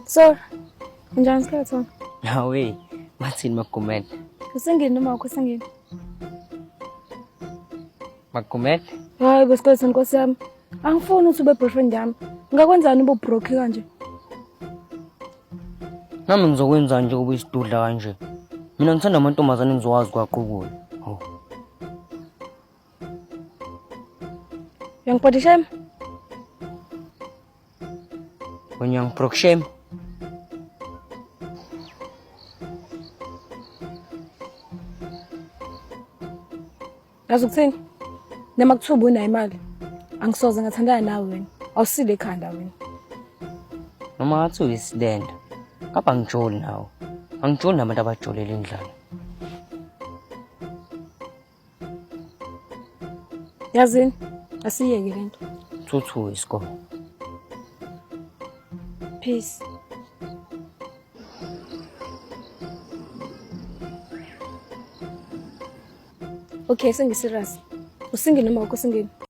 So, unjani Skeleton? Hawe, bathini Magumede? Usingini noma awukho singini? Magumede? Hayi bo Skeleton nkosi yami. Angifuni ukuthi ube boyfriend yami. Ngakwenzani ube broke kanje? Nami ngizokwenzani nje kuba isidudla kanje? Mina ngithanda amantombazane engizowazi kwaqukula. Hawu. Uyangibody shame? Wena uyangibrok shame. Yazi ukuthini? Noma kuthiwa ubunayo imali, angisoze ngathandana nawe wena. Awusile ekhanda wena. Noma ngathi uyisilenda. Ngapha angijoli nawe. Angijoli nabantu abajolela indlala. Yazini, asiyeke lento. Thuthu isikole. Peace. Okay, sengi-serious. Usingile noma awukho singile?